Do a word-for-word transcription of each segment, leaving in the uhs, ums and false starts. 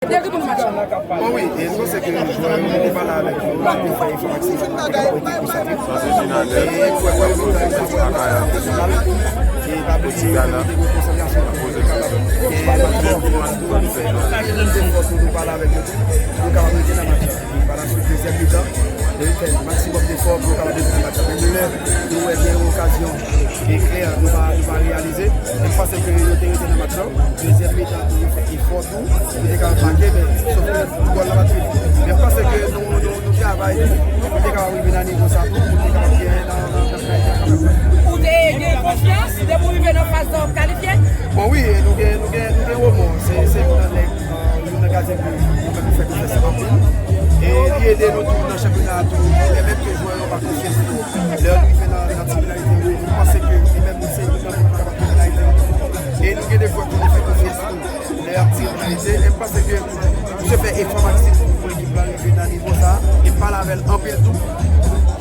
Bon, wi, e nou panse ke jwè yo, nou te pale avèk yo, nou te fè efò maksimòm pou te konsa tou. E kwè, kwè, nou te fè efò maksimòm. E pa bliye, nou te gen konsantrasyon pou nou kapab. E nou te fè efò pou nou pale avèk yo tou, pou nou kapab rete nan match la. E pa la swit, dezyèm mitan, nou fè maksimòm efò pou nou kapab rete nan match la. Menm lè nou wè gen yon okazyon eklè, nou pa, nou pa reyalize. Men m panse ke yo te rete nan match la. Dezyèm mitan, yo fè efò tou. Yo te kapab make, men sòf ke gòl la pa t vini. Men m panse ke nou, nou, nou travay tou pou te kapab rive nan nivo sa tou, pou te kapab genyen nan, nan, nan, nan, nan. Ou te gen konfyans, depi w rive nan faz sa, w ap kalifye? Bon, wi, nou gen, nou gen, nou gen Roman. Se, se youn nan nèg, euh, youn nan gadyen ke nou menm nou fè konfyans anpil. E li ede nou tou nan chanpyona a tou, pèmèt ke jwè yo pa konfyans tou. Lè yo rive nan, nan ti penalite yo, nou panse ke li menm se youn nan moun ki kapab pran penalite yo. E nou gen de jwè ke nou fè konfyans tou lè y ap tire penalite. E m panse ke misye fè efò maksimòm pou ekip la rive nan nivo sa a. E m pale avè l anpil tou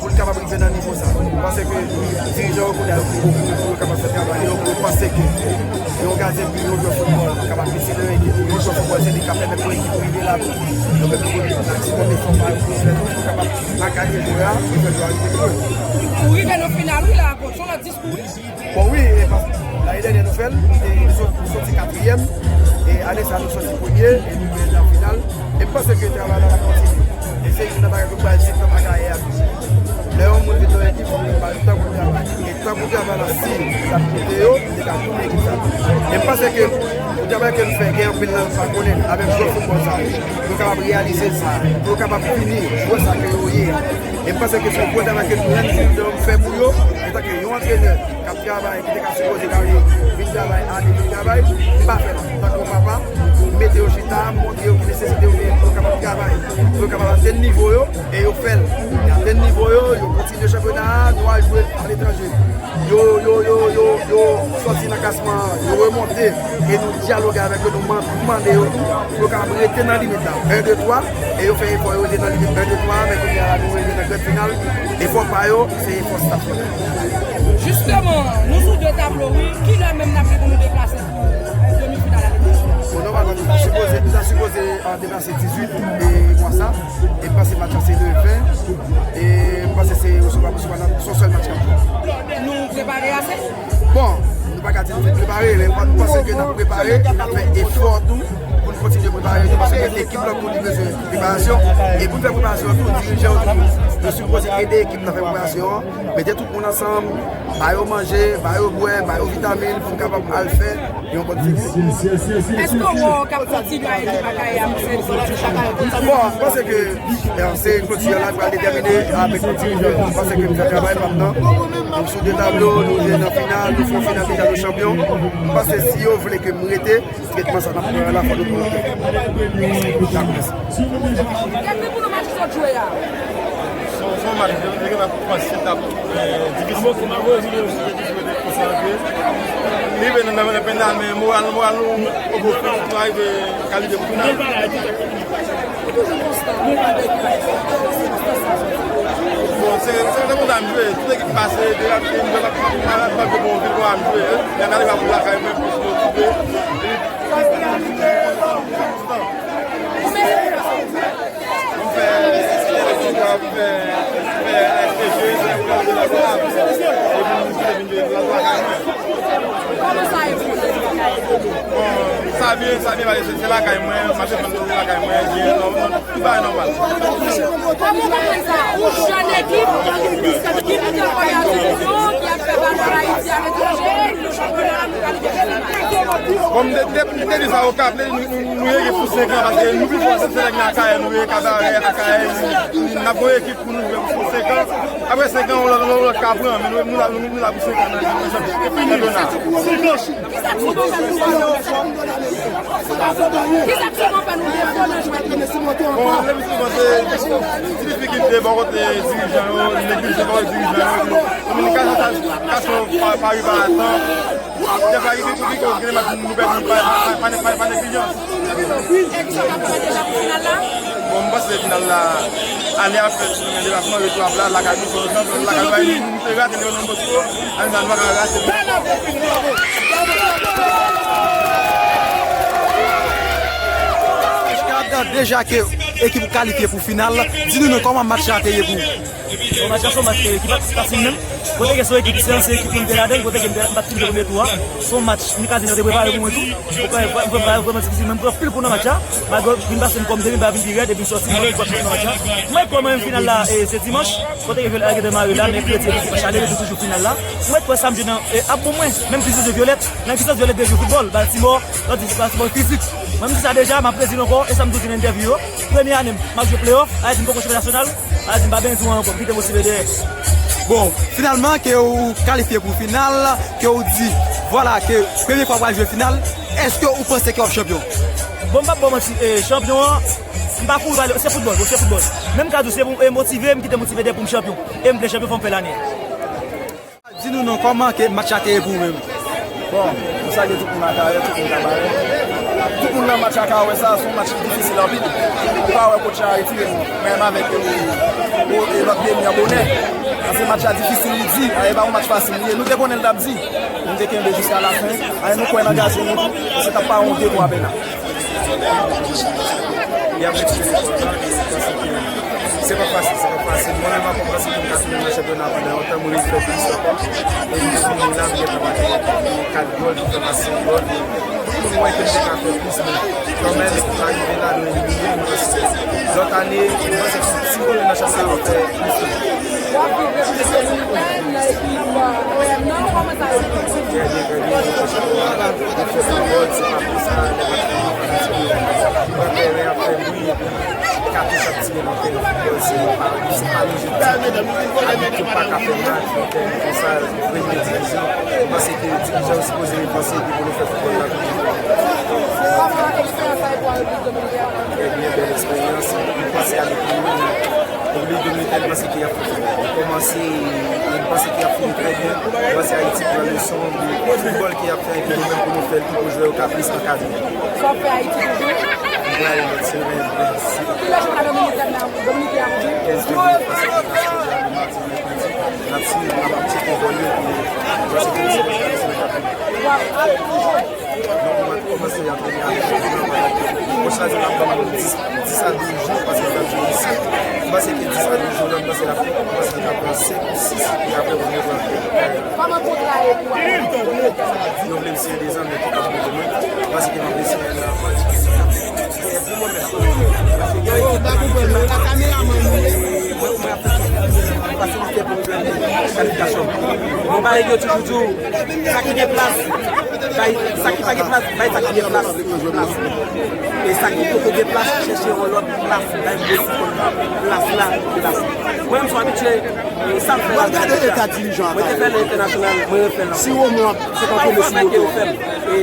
pou l kapab rive nan nivo sa a. M panse ke dirijan yo kounye a yo pi bon pou yo kapab fè travay yo. Pou yo panse ke yon gadyen bi, yon jwè foutbòl kapab piti nan ekip. Yon jwè foutbòl se li k ap pèmèt yon ekip rive la tou. Yo menm nou konnen maksimòm efò pa yo pou yo fè tou pou kapab akadre jwè a, pou fè jwè a rive pi lwen. Ou rive nan final wi la, coach, yon lòt diskou wi. Bon, wi, e pa, lane dènyè nou fè l, e nou sot-, nou soti katriyèm, e ane sa a nou soti premye, e nou rive nan final. E m panse ke travay la ap kontinye. E se youn nan bagay ke m pral di tout nan kayè a tou. Lè yon moun vin nan ekip, fòk nou ba l tan pou l travay. E tan pou travay la, si l ap koute yo, li ka tout ekip sa. E m panse ke pou travay ke nou fè, gen anpil nan nou pa konnen l, avèk jwè foutbòl sa yo, nou kapab reyalize sa, pou yo kapab fini jwè sa ke yo ye a. E m panse ke se yon gwo travay ke nou menm dirijan yo fè pou yo, antanke yon antrenè k ap travay, ki te ka sipoze ka vin travay, ale vin travay, m pa fè l. Antanke yon papa, m mete yo chita, m montre yo ki nesesite yo genyen pou yo kapab travay, pou yo kapab atenn nivo yo, e yo fè l. Yo atenn nivo yo, yo kontinye chanpyona a, nou al jwe aletranje. Yo, yo, yo, yo, yo sòti nan klasman an, yo remonte, e nou dyaloge avèk yo, nou man-, mande yo pou yo kapab rete nan limit la. En, de, twa, e yo fè efò, yo rete nan limit en, de, twa, men kounye a la, nou rive nan gran final. Efò pa yo, se efò staff la. Jisteman, nou sou de tablo, wi. Kilè menm n ap gen pou nou deplase pou demi final ale? Bon, nòmalman, nou ta sipoze, nou ta sipoze, a, deplase dizuit e mwa sa. E m panse match la se le ven. E m panse se resevwa pou resevwa nan se yon sèl match k ap jwe. Nou prepare ase? Bon, nou pa ka di nou fin prepare, men m panse ke n ap prepare, n ap fè efò tou pou n kontinye prepare nou, paske ekip la tou li bezwen preparasyon. E pou n fè preparasyon an tou, dirijan yo tou, yo sipoze ede ekip nan fè preparasyon an, mete tout moun ansanm, ba yo manje, ba yo bwè, ba yo vitamin pou n kapab al fè yon bòn figi. Èske w wè w k ap kontinye ak ekip Akayè a pou sezon? Bon, m panse ke, e, se kloti an la ki pral detèmine avèk kontinye. M panse ke m fè travay pa m nan. Nou sou de tablo, nou rive nan final, nou fè yon final ki ka nou chanpyon. M panse si yo vle ke m rete, tretman sa n ap pran la, fò nou pran l. Dakò, mèsi. Depi pou nou match sot jwe a. Se yon, se yon match, yo gen match pase etap, eh, difisil. Difisil de konsantre. Li vin nan, nan, nan, nan, men moral, moral nou, nou, nou rive kalifye pou final. Bon, se, se, se konsa m jwe. Tout ekip pase, de la, de la, de la, de la, de bon, bon, bon, m jwe, hein. Y a gade la pou lakay mwen, plis motive. Mwen fè, fè, fè S P G, fè, fè, fè, epi mwen vin de la lakay mwen. Kòman sa ye pou ou? Bon, sa byen, sa byen, paske se, se lakay mwen, m ap defann lakay mwen, byen, non, non, tout bagay nòmal. Kòman w konprann sa? Yon jèn ekip ki te voyaje, ki ap fè valè Ayiti aletranje, nou chanpyona la, nou kalifye pou final. Bon, m te, te, m te di sa o K A P, nou, nou, nou rete pou senk an, paske nou pi fò se, se nèg nan Akayè, nou ye Kabarè, Akayè, n ap yon ekip pou nou jwe pou senk an. Apre senk an, yon lòt, yon lòt ka pran, men nou, nou la, nou, nou la pou senk an nan, nan chanpyona. Kisa ki bon fè nou defann? Kisa ki bon fè nou defann nan jwèt yo? Bon, le pli souvan se ti difikilte bò kote dirijan yo, neglijans bò kote dirijan yo, kominikasyon pa, pa rive a tan. Dèfwa, li pi konplike, gen de match nou pèdi pa, pa, pa, pa, pa neglijans. Egzanp, ap pran deja pou final la? Bon, m panse final la, ale ap fèt, men deplasman, retou ap la, lakay nou, se yon chanpyon, lakay nou, nou te rate Leon Don Bosco, ane sa, nou pa ka rate. Deja ke ekip ou kalifye pou final, di nou non kòman match la te ye pou ou? Bon, match la se yon match, eh, ki pa t fasil menm. Kote ke se yon ekip, se ansyen ekip mwen te ladan l, kote ke m te, m pa t fin jwe premye tou a. Se yon match, m ka di nou te prepare pou mwen tou. Mwen prepare l vrèman difisil, men m pran anpil kou nan match la. Malgre m vin pase m kò m te vin ba vin pi rèd, epi m sòti, m pran anpil kou nan match la. Mwen kwè mwen menm final la, eh, se dimanch. Kote ke jwè a gentan mare la, mèkredi epi dimanch ale, epi toujou final la. Mwen kwè samdi nan, eh, ap bon mwen, menm si se vyolèt, nan ki sans vyolèt de jwe foutbòl, Baltimore, lòt di Baltimore fizik. Mwen m di sa deja, m ap redi l ankò, e sa m toujou di nan entèvyou yo. Premye ane m, m ap jwe playoff, a di m poko chanpyon nasyonal, a di m pa bezwen ankò, m kite motive dèyè. Bon, finalman, ke ou kalifye pou final, ke ou di, vwala, ke premye fwa w pral jwe final, èske ou panse ke w ap chanpyon? Bon, m p ap ba w manti, eh, chanpyon an, m pa kouri pale, se foutbòl, bro, se foutbòl. Men m ka di w, se pou, eh, motive, m kite motive dèyè pou m chanpyon. E m vle chanpyon, fò m fè l ane a. Di nou non, kòman ke match la te ye pou ou menm? Bon, nou salye tout moun atravè, tout moun ka bare. Tout moun nan match la ka wè sa, se yon match ki difisil anpil. Ou pa wè kotch la retire nou, menm avèk, e, e, e, lòt demi an bonè. Paske match la difisil, li di, e pa yon match fasil li ye. Nou te konnen l t ap di. Nou te kenbe jiska lafen. E nou kwè nan gadyen nou tou, se t ap pa yon de twa pena. Y ap retire lekòl la, e paske se pa fasil, se pa fasil. Mwen menm, mwen panse ke m ka tounen nan chanpyona pandan yon tan, mwen rive fè plis ankò. E m vini la, m gentan make kat gòl, m fè make senk gòl. Tout moun wè ke m te ka fè plis, men kanmenm, m pa rive la, nou elimine m, paske lòt ane, m panse ke si m konnen nan chanpyona, m ap fè plis. Trè byen, trè byen, nou fè chanpyona, nou fè senk gòl, se pa pou sa, lè match la, nou fè match la. Pran tèren ap fè bri, epi katouch ap tire nan tèren foutbòl, se pa, se pa lojik ditou. Abit yo pa ka fè match nan tèren konsa, premye divizyon. M panse ke dirijan yo sipoze repanse epi pou nou fè foutbòl la vin pi fò. Trè byen, bèl eksperyans. M panse ale pi lwen, men Repiblik Dominikèn, m panse ke y ap fè foutbòl. Li kòmanse, e m panse ke y ap fini trè byen. M panse Ayiti pran leson de foutbòl ke y ap fè epi nou menm pou nou fè l tou pou jwè yo ka plis ankadre. Sa w ap fè Ayiti toujou? M prale lòt semèn, si. Kilè chanpyona Dominikèn la, Dominiken ap jwe? Kenz fevriye, m panse ke n ap jwe ale madi, mèkredi. N ap swiv, n ap tcheke vòl yo, epi m panse ke se yon semèn k ap vini. W ap, ap toujou. Donk, mwen kòmanse antrene avèk yo pandan, mwen chwazi m ap ban nou dis, dis a douz jou, paske m ap jwe isit. M panse ke dis a douz jou la, m panse l ap fini, m panse l ap pran senk ou sis, epi apre pou m retounen. Kòman kontra a ye pou w? Yo vle m siyen dezan, men ki kòm mwen, m panse ke m ap resiyen nan. Mwen, mwen ap fè fasilite pou m jwenn kalifikasyon. Mwen, parèy yo toujou di w, sa ki gen plas, bay, sa ki pa gen plas, bay sa ki gen plas, plas. E sa ki poko gen plas, chèche yon lòt plas, bay moun ki konn plas la, plas. Mwen menm, m abitye, e sa m fè la. Mwen gade eta dirijan an. Mwen te fè l entènasyonal, mwen refè l ankò. Si Roman ap, se pa premye si Roman. E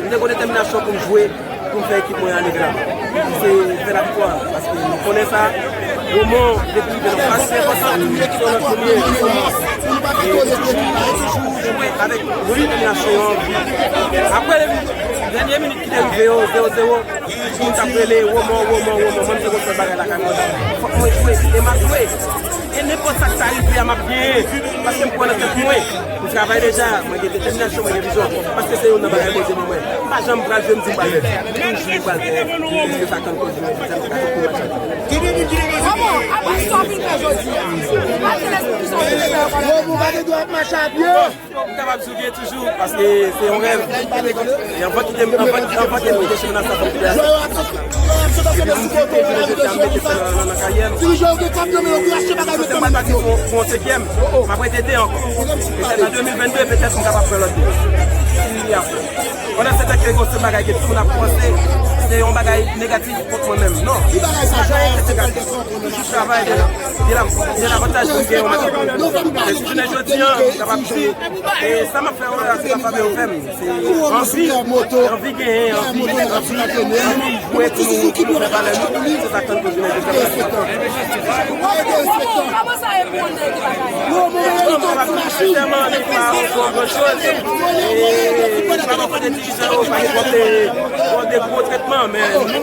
m te gen detèminasyon pou m jwe. Pou m fè ekip mwen ale gran. Se fè laviktwa, paske nou konnen sa. Romon, depi li vin nan plas, se konsa, se yon lòt premye, se yon mons. E toujou, toujou jwe avèk yon detèminasyon, yon anvi. Apre, depi dènye minit ki te rive yo, zewo zewo, moun t ap rele, Romon, Romon, Romon, mwen m te konn fè bagay lakay mwen. Fòk mwen jwe, e m ap jwe. E nenpòt sa k ta rive a, m ap genyen, paske m kwè nan tèt mwen. M travay deja, mwen gen detèminasyon, mwen gen vizyon, paske se youn nan bagay Bondye ban mwen. M pa janm pral jwe, m di m pral pèdi. Toujou m pral pèdi. Se sa k fè m kontinye, se sa k fè m kontinye. Kòman, apre sa w fin fè jodi a, pa gen lespri ki sòti nan kò w? Yo, pou pa gen dwa ap mache a pye. M kapab di w byen toujou, paske se yon rèv. E anvan kite m, anvan, anvan ke m kite chanpyona sa, fò m kite a. Epi m di ke jounen jodi a, m mete sa nan, nan, nan karyè m. Paske m pral pati pou, pou yon senkyèm, m ap rete de ankò. Petèt an de mil vennde, petèt m kapab pran lòt de. Si apre. Pandan se tan ke gon sèl bagay ke tout moun ap panse, se yon bagay negatif kont mwen menm. Non. Ki bagay sa, Joël? Toujou travay de, de la, de lavantaj pou m gen yon match. E si jounen jodi a, m kapab di, e sa m ap fè yo la, se pa favè yo fè m. Se anvi, anvi genyen, anvi, anvi, anvi jwe pou nou, pou nou fè valè nou. Se sa k fè m toujou nan dezèm. Kòman sa ye pou w nan ekip a Kayè? Non, m pa, sensèman, nou pa, pa gran choz. E m pa konn kote dirijan yo, pa gen twòp de, twòp de gwo trètman, men nou, nou,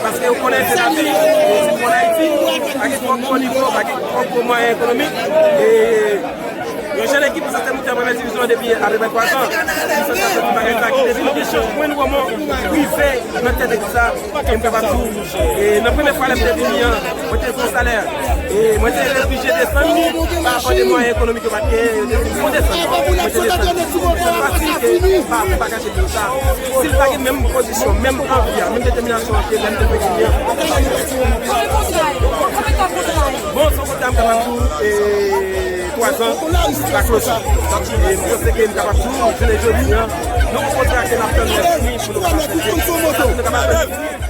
paske yo konnen se lavi, e, nou konn Ayiti, pa gen twòp gwo nivo, pa gen twòp gwo mwayen ekonomik. E Yon jèn ekip ki sanse monte an premyè divizyon depi apeprè twa zan. Ki sanse ap fè tout bagay sa, ki te vin jwenn Wòmò, rive nan tèt ekip sa. E m kapab di w, e nan premye fwa lè m te vini an, mwen te gen yon salè. E mwen te oblije desann li, pa rapò de mwayen ekonomik yo pa t genyen, yo te di m fò w desann. Mwen te desann. Sèl pati ke m pa, m pa kache di w sa. Si l pa gen menm pozisyon, menm anvi a, menm detèminasyon an ke lè m te vini an. Bon, se yon kontra m kapab di w, e, twa zan, la klozi. E m panse ke m kapab di w, jounen jodi an, nou gon kontra ke n ap tann lè fini pou nou kapab fè. Nou kapab fè.